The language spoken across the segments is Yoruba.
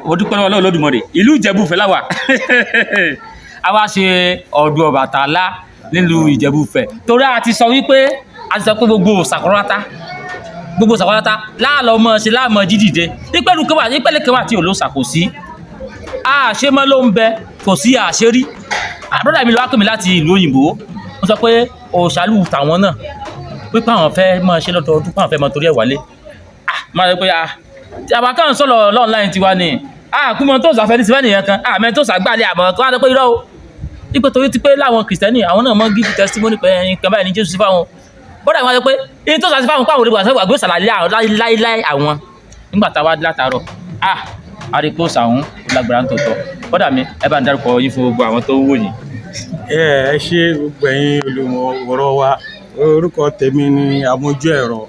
Mo dúpẹ́ lọ́wọ́ Ọlọ́run Olódùmarè. Ìlú Ìjẹ̀bú-Ifẹ̀ la wà. A wá ṣe ọdún Ọbàtálá nílùú Ìjẹ̀bú-Ifẹ̀, torí a ti sọ wípé a ti sọ pé gbogbo òòṣà gbogbo sàkọ́látá láàlọ́ mọ́ ṣe láàmọ́ jídìde nípẹ̀lú kẹwàá nípẹ̀lú kẹwàá tí olóòṣà kò sí àṣemọ́ ló ń bẹ, kò sí àṣerí. Àbúrò mi ló wá pè mí láti ìlú òyìnbó, wọ́n sọ pé òòṣàlù tàwọn náà, wípé àwọn fẹ́ máa ṣe lọ́dọọdún, pé àwọn fẹ́ máa torí ẹ̀ wálé. Máa sọ pé tí àwa kàn ń sọ̀rọ̀ online tiwa ni kúmọ̀ tó sàfẹ́ ní sífẹ́ nìyẹn kan àmẹ́ tó sàgbàlẹ̀ àmọ́ kí wọ́n á sọ pé irọ́ o, wípé torí ti pé láwọn Kìrìsìtẹ́nì àwọn náà mọ́ give testimony pé nǹkan báyìí ní Jésù sí fáwọn bọ́dà. Wọn sọ pé ní tó sàṣẹ fáwọn pàwọn olùgbà sọ́gbà gbé sàlàyé àwọn láíláí àwọn nígbà tá a wá látàárọ̀ àríkó sàún lágbára ń tòótọ́. Bọ́dà mi, ẹ bá ń dárúkọ yín fún gbogbo àwọn tó ń wò yín. Ẹ ṣe, gbogbo ẹ̀yin olùwòran wa. Orúkọ tèmi ni amójú ẹ̀rọ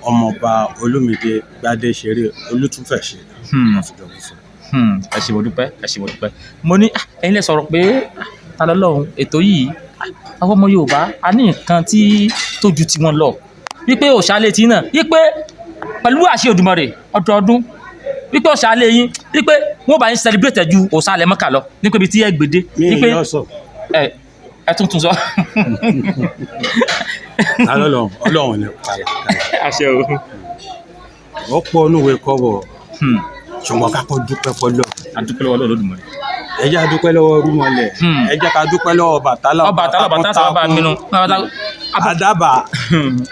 Ọmọọba Olúmídé Gbádéṣeré Olútúnfẹ̀ṣe. Ẹ ṣé, mo dúpẹ́, ẹ ṣé, mo dúpẹ́. Mo ní ẹ̀yin lẹ sọ̀rọ̀ pé ta lọ́lọ́run ètò yìí, àwọn ọmọ Yorùbá a ní nǹkan tí tó ju tiwọn lọ, wípé òòṣà tí náà, wípé pẹ̀lú àṣẹ Òdùmarè ọdọọdún, wípé òòṣà yín, wípé wọ́n bá yín celebrate ju òòṣà alẹ́ Mọ́kà lọ nípa ibi tí ẹ gbèdé. Mi wípé ì yọ sọ. Ẹ tún tún sọ. Ta lọ́lọ́run? Ọlọ́run ní padà. Àṣẹ o. Ó pọ̀ onúwe kọ́bọ̀, ṣùgbọ́n ká kọ́ dúpẹ́ fọlọ́. A dúpẹ́ lọ́wọ́ Ọlọ́run Olódùmarè. Ẹ jẹ́ a dúpẹ́ lọ́wọ́ rúmọlẹ̀. Ẹ jẹ́ ká dúpẹ́ lọ́wọ́ Ọbàtálá. Ọbàtálá, Ọbàtálá sábà mi nù. Àdàbà.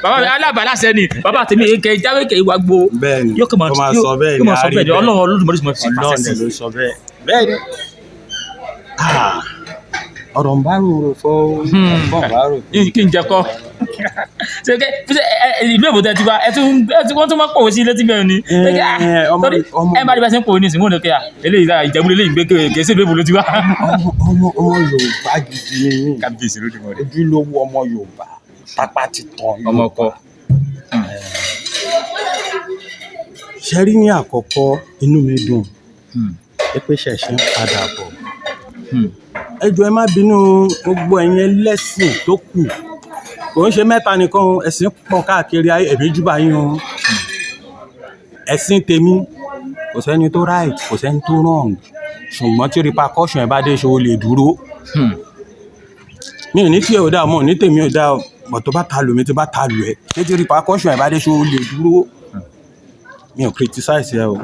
Bàbá mi alábàálàṣẹ ni bàbá tèmi, kẹ jáwé kẹ ìwà gbó. Bẹ́ẹ̀ ni. Yóò kàn máa Ó máa sọ bẹ́ẹ̀ yóò ni máa sọ a rí bẹ́ẹ̀ ni. bẹ́ẹ̀. Ọlọ́run Olódùmarè sì máa fi fàṣẹ Ọlọ́run sí. ló sọ bẹ́ẹ̀ bẹ́ẹ̀ ni. Ọ̀rọ̀ ń bá rò fọ́ ọ̀rọ̀ ń bá rò. Kí n jẹ kọ́ ṣe kẹ ṣe ẹ ìlú èbó tẹ ti wá, ẹ tún ẹ tún wọ́n tún máa pòwe sí létí bẹ́ẹ̀ ni. Torí ẹ bá rí bá ṣe ń pòwe ní ìsìn, wọn ò ní kẹ́ à eléyìí lára Ìjẹ̀bú eléyìí gbé kèé sí ìlú èbó ló ti wá. Ọmọ Yorùbá gidi ni mí. Kábíyèsí Olódùmarè. Ojúlówó ọmọ Yorùbá, tápá ti tàn. Ọmọ ọkọ. Ṣe rí, ní àkọ́kọ́, inú mi dùn pé ṣẹ̀ṣẹ̀ ń padà bọ̀. Ẹ jọ̀ọ́, ẹ má bínú, gbogbo ẹ̀yin ẹlẹ́sìn tó kù. Kò ń ṣe mẹ́ta nìkan o, ẹ̀sìn pọ̀ káàkiri ayé. Èmi júbà yín o. Ẹ̀sìn tèmi, kò sẹ́ni tó right, kò sẹ́ni tó wrong, ṣùgbọ́n tí repercussion ẹ̀ bá dé, ṣe o lè dúró? Mi ò ní tí ẹ ò dáa mọ̀ ní tèmi ò dáa bọ̀, tó bá ta lù mí, tó bá ta lù ẹ́, ṣé tí repercussion ẹ̀ bá dé, ṣe o lè dúró? Mi ò criticize ẹ o,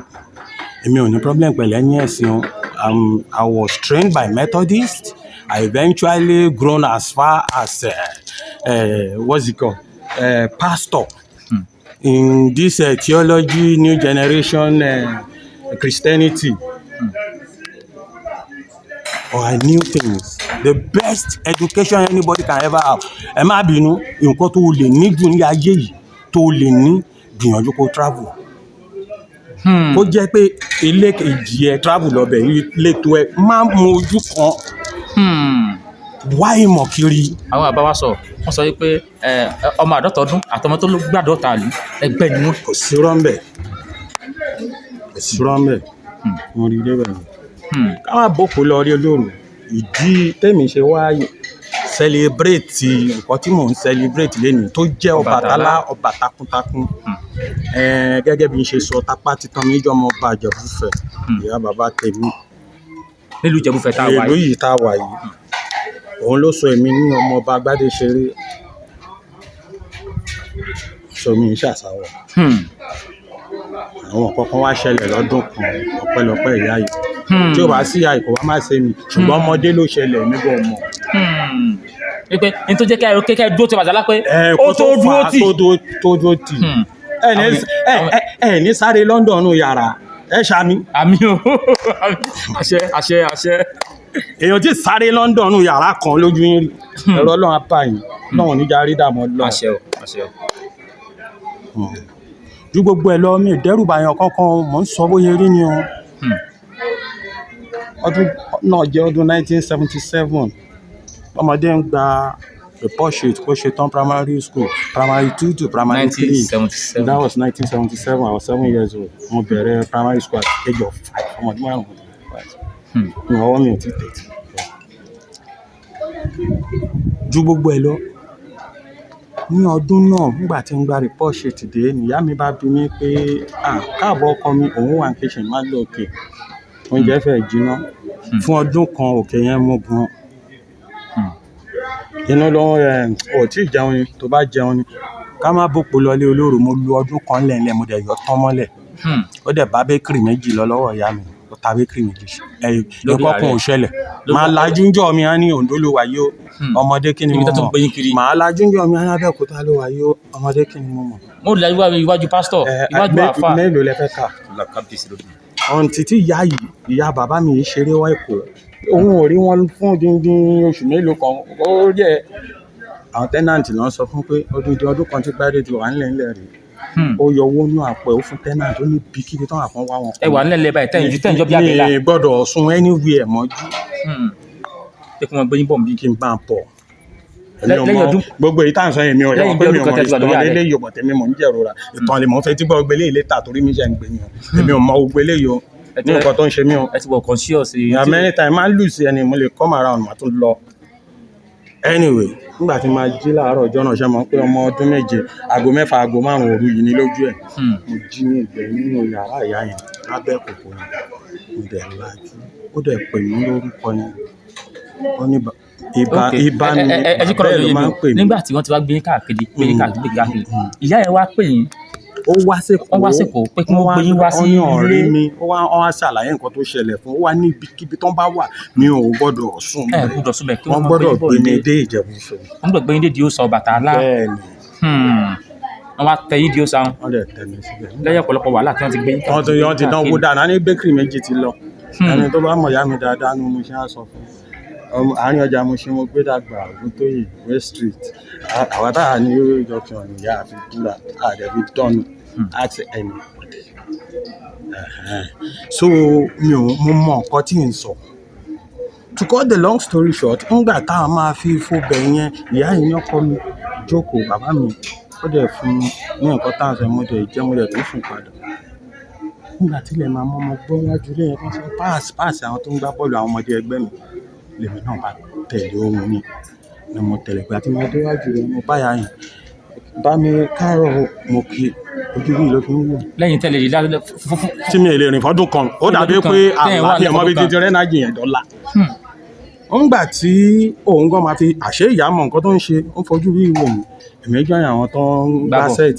èmi ò ní problem pẹ̀lú ẹni ẹ̀sìn o. I was trained by Methodist. I eventually grown as far as what's it called, pastor in this theology, new generation Christianity, or I knew things. The best education anybody can ever have, ẹ má bínú, nǹkan tó lè ní jù ní ayé yìí tó lè ní, gbìyànjú kó travel. Kó jẹ́ pé ilé kejì ẹ, travel lọ bẹ̀, ilé tó ẹ má mú ojú kan, wá ìmọ̀ kiri. Àwọn àbá wa sọ, wọ́n sọ wípé ọmọ àádọ́ta ọdún àtọmọ tó ló gbàdọ́ta ìlú, ẹgbẹ́ ni wọ́n. Kò sí rọ́ńbẹ̀, kò sí rọ́ńbẹ̀. Mo rí débẹ̀ ni. Ká má bòkó lọ rí olóòrùn. Ìdí tèmi ṣe wá celebrate nǹkan tí mò ń celebrate lénìí tó jẹ́ Ọbàtálá, ọba takuntakun. Gẹ́gẹ́ bí n ṣe sọ, tápá títan mi jọmọ ọba Ìjẹ̀bú-Ifẹ̀, ìyá bàbá tèmi. Nílùú Ìjẹ̀bú-Ifẹ̀ tá a wà ìlú yìí. Yìí tá a wà yìí, òun ló sọ èmi ní ọmọ ọba Gbádéṣeré, sọ mi ń ṣàṣàwọ̀. Àwọn nǹkan kan wá ṣẹlẹ̀ lọ́dún kan, ọpẹ́lọpẹ́ ìyá yìí. Tí ò bá sí ìyá yìí, kò bá má ṣe mi, ṣùgbọ́n ọmọdé ló ṣẹlẹ̀ nígbà ọmọ. Wípé ní tó jẹ́ kẹ́ ẹ kẹ́ dúró tí Ọbàtálá pé ẹ ó tó dúró tì. Tó dúró tì. Ẹ ní ẹ ní sáré London nù yàrá ẹ ṣàmì. Àmín o, àṣẹ, àṣẹ, àṣẹ. Èèyàn tí sáré London nù yàrá kan lójú yín rí, ẹ̀rọ Ọlọ́run á bá yín náà níjà rí dààmú Ọlọ́run. Àṣẹ o, àṣẹ o. Ju gbogbo ẹ lọ, mi ò dẹ́rù bàyàn kankan, mò ń sọ bóyá rí ni o. Ọdún náà jẹ́ ọdún 1977. Ọmọdé ń gba report sheet kó ṣe tán primary school, primary two to primary three. 1977. That was 1977. I was 7 years old. Mo bẹ̀rẹ̀ primary school at age of 5, ọmọ ọdún 5. Mi ọwọ́ mi ò tí tẹ̀tí. Ju gbogbo ẹ lọ, ní ọdún náà, nígbà tí ń gba report sheet dé, níyà mi bá bi mí pé, "Ah, káàbọ̀ ọkọ mi." Òun wà ní kitchen, má lọ òkè. Oúnjẹ fẹ́ jiná. Fún ọdún kan òkè yẹn mú gan. Inú ló ń rẹ̀, ò tí ì jẹun ni, tó bá jẹun ni. Ká má bòpò lọlé olóró, mo lu ọdún kan lẹ́lẹ̀, mo dẹ̀ yọ tán mọ́lẹ̀. Ó dẹ̀ bá bakery méjì lọ lọ́wọ́ ìyá mi. Ó ta bakery méjì. Ẹ̀yìn Lórí nǹkan kan ò ààrẹ. ṣẹlẹ̀. Lórí Màá ààrẹ. lajú ń jọ mi á ní Oǹdó ló wà yìí o. Ọmọdé kí ni Níbi mo tó tún mọ̀. gbé yín kiri. Màá lajú ń jọ mi á ní Abẹ́òkúta ló wà yìí o. Ọmọdé kí ni mo mọ̀. Mo rí iwájú pásítọ̀, Ẹ, iwájú àfà. mélòó lẹ fẹ́ kà? Ọ̀ǹtí tí ìyá yìí, ìyá bàbá mi yìí ṣeré wá Èkó. Òun ò rí wọn fún odindin oṣù mélòó kan. Ó yẹ àwọn tenant ló ń sọ fún pé odindi ọdún kan tí Gbádé ti wà nílẹ̀ ńlẹ̀ rèé. Ó yọ owó nínú àpò ẹ̀, ó fún tenant, ó ní bí kíbi tán àpọ́n wá wọn. Ẹ wà nílẹ̀ báyìí, tẹ́ ń jọ bí àbẹ̀là. Mi gbọ́dọ̀ sun anywhere mọ́jú. Pé kí wọ́n gbé yín bọ̀ níbí. Kí n bá ń pọ̀. Èmi ò Lẹ́yìn mọ̀ gbogbo èyí tá à ń sọ yẹn, mi ò lẹ́yìn yẹ pé bí mi ò ọdún kan mọ̀ tẹ́ ti wà lórí ìtàn ààrẹ. eléyìí ò, tèmi mò ń jẹ̀rora. Ìtàn lè mọ̀ ń fẹ́ tí gbọ́ gbogbo eléyìí létà torí mi ṣe ń gbé mi o. Èmi ò mọ gbogbo eléyìí o. Ní nǹkan tó ń ṣe mí o. Ẹ ti wọ̀ conscious. Yeah, many times máa ń lose ẹni, mo lè come around, màá tún lọ. Anyway, nígbà tí màá jí láàárọ̀ ọjọ́ náà, ṣe mọ̀ pé ọmọ ọdún 7, aago 6, aago 5 òru yìí ní lójú ẹ̀. Mo jí ní ìgbẹ́ nínú yàrá ìyá yẹn lábẹ́ kòkò yẹn. Mo dẹ̀ lajú. Ó dẹ̀ pè mí lórúkọ yẹn. Ó ní ibà Ok, ibà mi ẹ jí kọ́rọ̀ bẹ́ẹ̀ ló lóye mi máa ń o. pè mí. Nígbà tí wọ́n ti wá gbé yín káàkiri, gbé yín káàkiri, gbé yín káàkiri, ìyá yẹn wá pè yín. Ó wá sÉkòó. Wọ́n wá sÉkòó pé kí wọ́n gbé yín wá sí Ó ní ọ̀rẹ́ ilé. mi. Ó wá ṣàlàyé nǹkan tó ṣẹlẹ̀ fún. Ó wá ní ibikíbi tó ń bá wà, mi ò gbọ́dọ̀ sùn. Ẹ gbọ́dọ̀ sùn bẹ̀ kí Wọ́n wọ́n máa gbé gbọ́dọ̀ yín bọ̀ gbé mi nílé. dé Ìjẹ̀bú-Ifẹ̀. Wọ́n gbọ́dọ̀ gbé yín dé di òòṣà Ọbàtálá. Bẹ́ẹ̀ni. Wọ́n wá tẹ yín di òòṣà wọn. Wọ́n dẹ̀ tẹ̀ mí síbẹ̀. Lẹ́yìn ọ̀pọ̀lọpọ̀ wàhálà tí wọ́n ti gbé yín Wọ́n ti dánwó káàkiri. dáadáa ní bakery méjì ti lọ. Ẹni tó bá mọ̀ ìyá mi dáadáa ni mo ṣe á sọ fún. Àárín ọjà mo ṣe mo gbé dàgbà, Ògúntóyè, West Street. Àwa táwa ní junction ìyá àfi búra, àdẹ̀ fi dánù. Ask anybody. Ẹ̀hẹ́n. So mi ò mo mọ nǹkan tí ń sọ. To cut the long story short, ńgbà tá a máa fi fóbẹ̀ yẹn, ìyá yìí ní ọkọ mi jókòó, bàbá mi, ó dẹ̀ fún mi ní nǹkan tá a sọ, mo dẹ̀ jẹ́, mo dẹ̀ tó sùn padà. Nígbà tí ilẹ̀ máa mọ́, mo gbọ́ wájú ilé yẹn tó ń sọ pass, pass, àwọn tó ń gbá bọ́ọ̀lù, àwọn ọmọdé ẹgbẹ́ mi. Lèmi náà bá tẹ̀lé ohun mi. Ni mo tẹ̀lé ìgbà tí mo dé wájú rẹ̀, mo bá ìyá yẹn. Bá mi káàárọ̀ o, mo kí ojú bí ló fi ń wò. Lẹ́yìn tẹ́lẹ̀ yìí lálẹ́ fúnfún. Tí mi ò lè rìn fọ́dún kan, ó dàbí Ọdún kan, pé tẹ́yìn wà àlá mi ò mọ bí lẹ́fọ̀ọ́dún títí rẹ́ náà jìyàn dọ́là. Ńgbà tí òun gan máa fi àṣé ìyá mọ nǹkan tó ń ṣe, ó fojú bí wò mí. Èmi jẹ́ àwọn tó ń gbá Gbá bọ̀. set.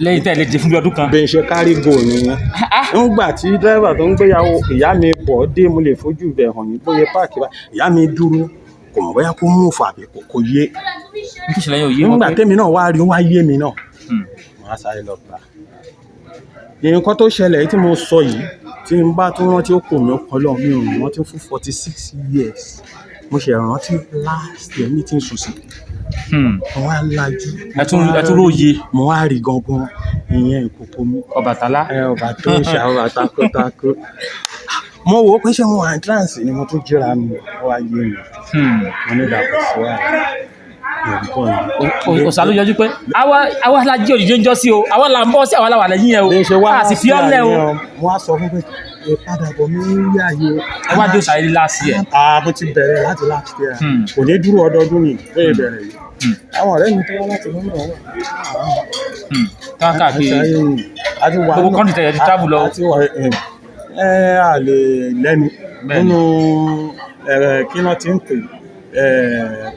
Lẹ́yìn tẹ́lẹ̀ dé fún bí ọdún kan. Bí n ṣe carry go nìyẹn. Ńgbà tí driver tó ń gbéyàwó ìyá mi bọ̀ dé, mo lè fojú ibẹ̀ hàn yín bóyá páàkì bá. Ìyá mi dúró, kò mọ̀ bóyá kó move àbí kò yé. Ní tó ṣẹlẹ̀ yẹn ò yé wọn Nígbà pé. tèmi náà wá rí, ó wá yé mi náà. Màá sáré lọ gbà. Nǹkan tó ṣẹlẹ̀ tí mo sọ yìí, tí n bá tún rántí ó kò mí ó kọ́ lọ, mi ò rántí fún 46 years. Mo ṣe rántí last year mi tí ń sùn sí. Mo wá lajú. Ẹ tún róye. Mo wá rí gangan ìyẹn ìkòkò mi. Ọbàtálá. Ẹ ọba tó ń ṣe àwọn takuntakun. Mo wò ó pé ṣé mo wà ní trance ni, mo tún jíra mi, ó wá yé mi. Mo ní ìdàpọ̀ sí wàhálà. Mo ń bọ̀ ni. Òòṣà ló yọjú pé àwa la jí òdìdí ń jọ sí o, àwa là ń bọ́ sí, àwa là wà lẹ́yìn ẹ o. Bí n ṣe wá A sì fi ọ́ lẹ̀ o. Mo wá sọ fún pé ìpadàbọ̀ mi ń rí ààyè. Ẹ wá dé òòṣà yìí last year. Ah, mo ti bẹ̀rẹ̀ láti last year. Kò ní dúró ọdọọdún ni bóyá ìbẹ̀rẹ̀ yìí. Àwọn ọ̀rẹ́ mi tó wá láti London wà. Táwọn káàkiri. Àṣàyè ni. A ti wà Gbogbo country tẹ̀yẹ ti travel lọ. A ti wà ẹ a lè lẹ́nu Bẹ́ẹ̀ni. nínú ẹ kí náà ti ń pè ẹ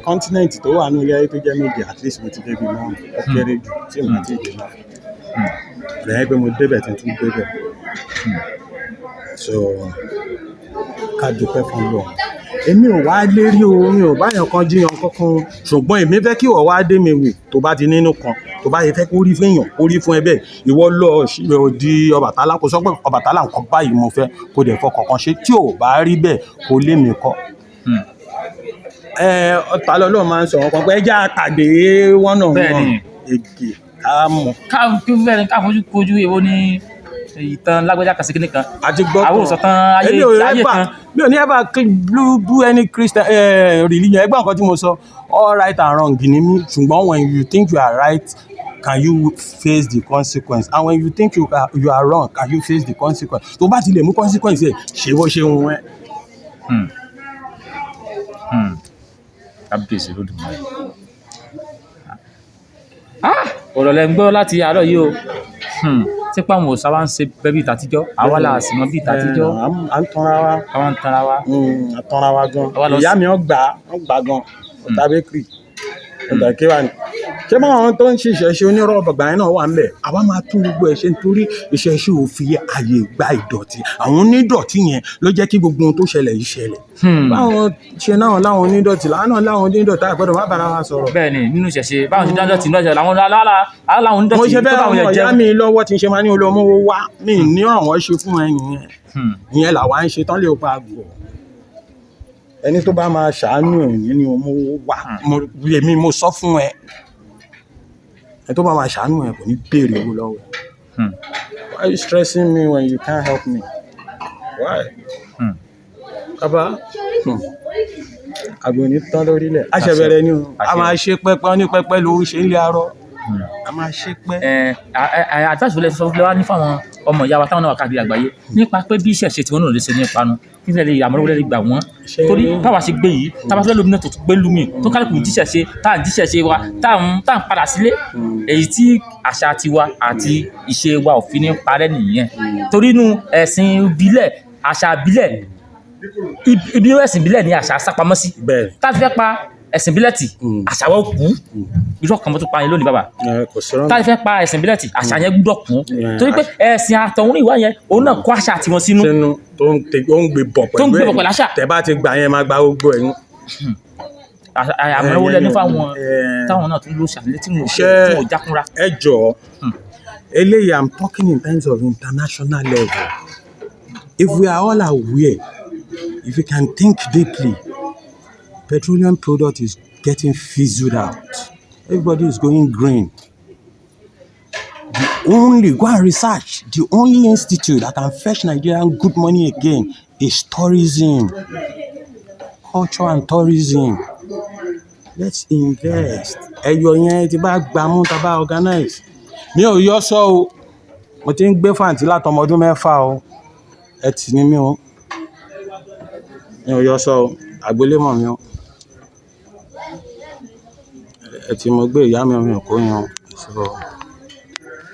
continent tó wà ní ilé ayé tó jẹ́ méje, at least mo ti débi márùn-ún, ó kéré jù tí mo ti dé náà. Lẹ́yìn pé mo débẹ̀ tí n tún débẹ̀. So ká dúpẹ́ fún Ọlọ́run. Èmi ò wá lérí o, mi ò báyàn kan jíyan kankan. Ṣùgbọ́n èmi fẹ́ kí ìwọ wá dé mi wò tó bá ti nínú kan, tó bá yẹ fẹ́ kó rí fún èèyàn, kó rí fún ẹ bẹ́ẹ̀. Ìwọ lọ di Ọbàtálá, kó sọ pé Ọbàtálá nǹkan báyìí mo fẹ́, kó dẹ̀ fọkàn kan ṣe. Tí ò bá rí bẹ́ẹ̀, kó lé mi kọ́. Ẹ ọ̀tá lọ́lọ́ máa ń sọ wọn kan pé ẹ jẹ́ àpàdé one on one. Bẹ́ẹ̀ni. Ègè á mọ̀. Ká kí fẹ́ẹ́ ká fojú kojú, èwo ni ìtàn lágbájá kan sí kíní kan. Àti gbọ́. Àwọn ò sọ̀tàn ayé Èmi ò ayé ever kan. Mi ò ní ever bú any Christian religion. Ẹgbẹ́ nǹkan tí mo sọ, all right and wrong ni mí. Ṣùgbọ́n when you think you are right, can you face the consequence? And when you think you are wrong, can you face the consequence? Tó bá ti lè mú consequence ẹ̀, ṣe bó ṣe ń wẹ́. Kábíyèsí Olódùmarè. Ah! Ọ̀rọ̀ lẹ ń gbọ́ láti àárọ̀ yìí o. Ṣé pé àwọn òòṣà wa ń ṣe bẹ́ẹ̀ bíi tàtijọ́, àwa là sì mọ bíi tàtijọ́? À ń tanra wa. Àwa ń tanra wa. À ń tanra wa gan. Àwa lọ Ìyá mi ó gbà gan, ọ̀tá bakery, ọ̀tá kéwà ni. Ṣé báwọn tó ń ṣe ìṣẹ̀ṣe onírọ̀ bàgbà yẹn náà wà ń bẹ̀? Àwa máa tún gbogbo ẹ̀ ṣe nítorí ìṣẹ̀ṣe ò fi àyè gba ìdọ̀tí. Àwọn onídọ̀tí yẹn ló jẹ́ kí gbogbo ohun tó ṣẹlẹ̀ yìí ṣẹlẹ̀. Báwọn ṣe náà láwọn onídọ̀tí, láwọn náà láwọn onídọ̀tí, àgbọ̀dọ̀ má bára wa sọ̀rọ̀. Bẹ́ẹ̀ ni, nínú ìṣẹ̀ṣe, báwọn ti dájọ́ tì ní ọjà làwọn láwọn onídọ̀tí Mo ṣe tó fẹ́ báwọn ọmọ yẹn ìyá jẹun. mi lọ́wọ́ tí ń ṣe máa ní olómówó wá mi ní ọ̀wọ́n ṣe fún ẹ nìyẹn. Ìyẹn làwa ń ṣe tán lè pa àgọ̀. Ẹni tó bá máa ṣàánú ẹ̀ ní omówó wá. Èmi mo sọ fún ẹ, ẹni tó bá máa ṣàánú ẹ kò ní béèrè owó lọ́wọ́ ẹ. Why you stressing me when you can't help me? Why? Bàbá, àgbò ní tán lórílẹ̀. A ṣe bẹ̀rẹ̀ ni o. A máa ṣe pẹ́pẹ́ ní pẹ́pẹ́ ló ń ṣe ń lé arọ́. A máa ṣe pẹ́. Ẹ advice wo lẹ sọ fún wa ní fáwọn ọmọ ìyá wa táwọn náà wà káàkiri àgbáyé nípa pé bí ìṣẹ̀ṣe tí wọ́n náà lè ṣe ní ìpanu nílẹ̀ lè àmọ́ lè gbà wọ́n? Torí báwa ṣe gbé yìí, táwa fẹ́ lómi náà tó tún gbé lómi tó kálukú jíṣẹ̀ ṣe, tá à ń jíṣẹ̀ ṣe wa, tá à ń padà sílé, èyí tí àṣà tiwa àti ìṣe wa ò fi ní parẹ́ nìyẹn. Torí inú ẹ̀sìn ìbílẹ̀, àṣà ìbílẹ̀, ibi ẹ̀sìn ìbílẹ̀ ni àṣà sápamọ́ sí. Tá a ti fẹ́ pa ẹ̀sìn ìbílẹ̀ tì, àṣà wa ó kú. Irọ́ kan mo tún pa yín lónìí, bàbá. Ẹ kò sí rọ́nà. Tá a ti fẹ́ pa ẹ̀sìn ìbílẹ̀ tì, àṣà yẹn gbúdọ̀ kú, torí pé ẹ̀sìn àtọ̀húnrìnwá yẹn, òun náà kó àṣà tiwọn sínú. Sínú tó ń tẹ ó ń gbé bọ̀ pẹ̀lú Tó ń gbé bọ̀ pẹ̀lú àṣà. Tẹ bá ti gbà yẹn, máa gba gbogbo ẹ̀ ń. Àmọ́ owó lẹ́nu fáwọn táwọn náà tún ló ṣàlẹ́ tí wọn ò ṣe tí wọn ò jákúnra. Ẹ jọ̀ọ́, eléyìí, I'm talking in terms of international level. If we are all aware, if we can think deeply, petroleum product is getting fizzled out. Everybody is going green. The only, go and research, the only institute that can fetch Nigerian good money again is tourism, culture and tourism. Let's invest. Ẹyọ yẹn tí bá gbámú, tá bá organize. Mi ò yọ sọ o. Mo ti ń gbé fàǹtí látọmọ ọdún 6 o. Ẹ tì ní mí o. Mi ò yọ sọ o. Àgbélémọ̀ mi o. Ẹ tí mo gbé ìyá mi, mi ò kó yan o. So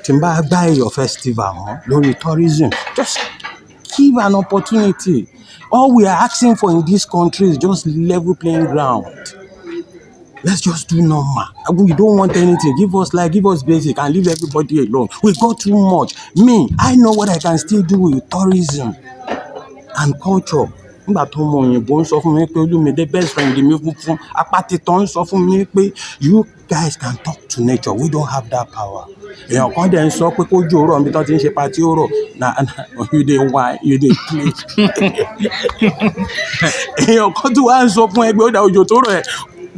tí n bá gbá Ẹ̀yọ̀ festival mọ́ lórí tourism, just give an opportunity. All we are asking for in this country is just level playing ground. Let's just do normal. We don't want anything. Give us like, give us basic and leave everybody alone. We got too much. Me, I know what I can still do with tourism and culture. Nígbà tó mọ òyìnbó ń sọ fún mi pé Olúmídé best friend mi funfun apá títàn ń sọ fún mi pé you guys can talk to nature, we don't have that power. Èèyàn kan dẹ̀ ń sọ pé kó jò rọ̀ níbi tó ti ń ṣe party ó rọ̀ na na you dey whine, you dey play. Èèyàn kan tún wá ń sọ fún ẹgbẹ́ ó dà òjò tó rọ̀ ẹ̀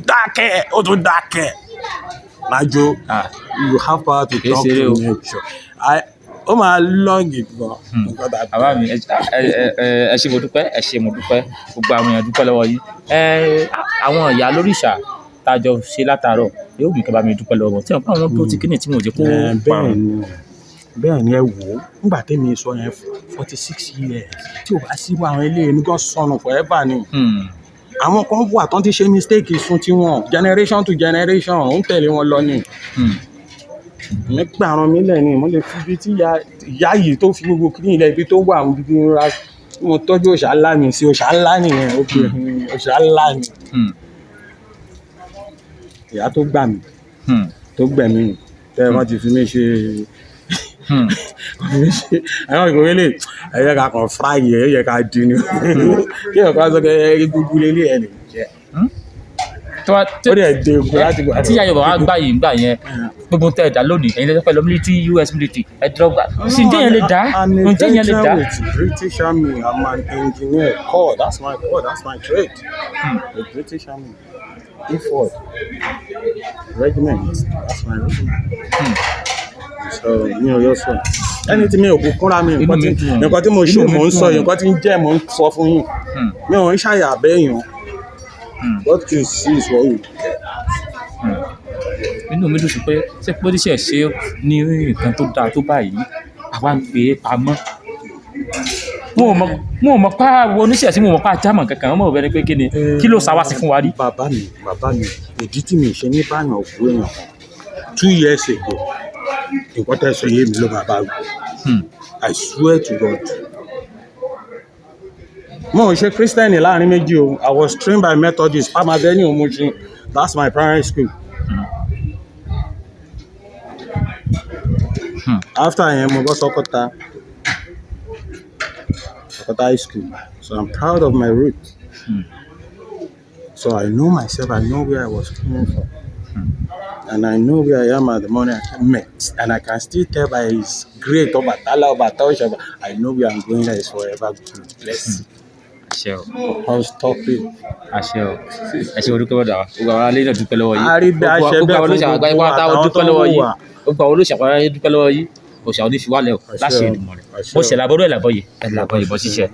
dákẹ́, ó tún dákẹ́. Lájò, you have power to Kìí talk ṣeré to o. nature. Ó máa long gan. Nǹkan tá a Bàbá mi, ẹ ṣé, mo dúpẹ́, ẹ ṣé, mo dúpẹ́. Gbogbo àwọn èèyàn dúpẹ́ lọ́wọ́ yín. Ẹ àwọn ìyá lóríṣà tá a jọ ṣe látàárọ̀ yóò mú kí bá mi dúpẹ́ lọ́wọ́ wọn tí wọn bá wọn tó ti kíni tí wọn ò jẹ́ kó Bẹ́ẹ̀ parun. ni, bẹ́ẹ̀ ni. Ẹ wò ó, nígbà tẹ́mi sọ yẹn 46 years, tí ò bá sí àwọn eléyìí mi gan sọnù forever ni. Àwọn kan wà tán ti ṣe mistake sun tiwọn generation to generation, ó ń tẹ̀lé wọn lọ ni. Mi gbàrán mi lẹ̀ ni mo lè fi ibi tí ìyá yìí tó fi gbogbo kíní ilẹ̀ ibi tó wà mo fi ra mo tọ́jú òòṣà ńlá mi sí. Òòṣà ńlá nìyẹn, obìnrin òòṣà ńlá ni. Ìyá tó gbà mí, tó gbẹ̀mí mi, tẹ́ wọ́n ti fi mí ṣe àwọn ìkòwé lè ẹ yẹ ká kàn fry ẹ yẹ ká dín ní kí ọ̀kan sọ pé ẹ gbogbo lélẹ̀ ẹ lè jẹ. Tó wá Ó dẹ̀ dé ogun láti gbà. Tí ìyá Yorùbá wá gbà yìí gbà yẹn, gbogbo tẹ ẹ̀dá lónìí, ẹ̀yin lẹ́sẹ̀ pẹ̀lú military, US military ẹ̀ dọ́gba sí, ǹjẹ́ yẹn lè dá? I'm a Ǹjẹ́ yẹn lè dá? veteran with British Army. I'm an engineer. Core, that's my core, that's my trade. The British Army. Iford Regiment, that's my regiment. So mi ò yọ sọ. Ẹni tí mi ò kú kúnra mi, nǹkan Inú tí mi dùn. nǹkan tí mo ṣe Inú mi mò ń sọ dùn. yìí, nǹkan tí ń jẹ́ mò ń sọ fún yín. Mi ò ń ṣàyà bẹ́yàn. What you see is what you get. Inú mi dùn sí pé ṣé pólíṣẹ̀ ṣe ní nǹkan tó dáa tó báyìí, àwa ń gbé e pamọ́. Wọn ò mọ̀ pa wo oníṣẹ́ sí, wọn ò mọ̀ pa jámọ̀ kankan, wọn mọ̀ bẹ́ẹ̀ ni pé kí ni kí ló sa wá sí fún wa rí. Bàbá mi, bàbá mi, ìdí tí mi ṣe ní báyàn òkú èèyàn kan, 2 years ago Nǹkan tẹ́ sọ yé mi ló máa bá wí. I swear to God. Mo ò ṣe Christian láàrin méjì o. I was trained by Methodist, Palm Avenue, Mushin. That's my primary school. After yẹn, mo bọ́ sọ́kọ́tà, Ọ̀kọ́tà High School. So I'm proud of my roots. So I know myself, I know where I was coming from. And I know where I am at the moment I met. And I can still tell by his great Ọbàtálá, Ọbàtá Òṣàbà. I know where I'm going, that is forever good. Bless you. Àṣẹ o. I'll stop it. Àṣẹ o. Ẹ ṣe, olùkọ́ bọ̀dà wa, gbogbo àwọn alẹ́ náà dúpẹ́ lọ́wọ́ yìí. A rí bí a ṣe gbogbo bẹ́ẹ̀ àwọn fún olóṣèlú àgbáyé gbogbo pátá àtàwọn dúpẹ́ tó ń lọ́wọ́ wò yìí. wá. Gbogbo àwọn olóṣèlú àgbáyé dúpẹ́ lọ́wọ́ yìí. Òṣà onífiwálẹ̀ o. Àṣẹ Láṣẹ o. Èdùmàrè. Àṣẹ Mo o. ṣẹ̀ làbọ̀dọ̀ ẹ̀ làbọ̀yè ẹ̀ làbọ̀yè bọ́ ṣiṣẹ́.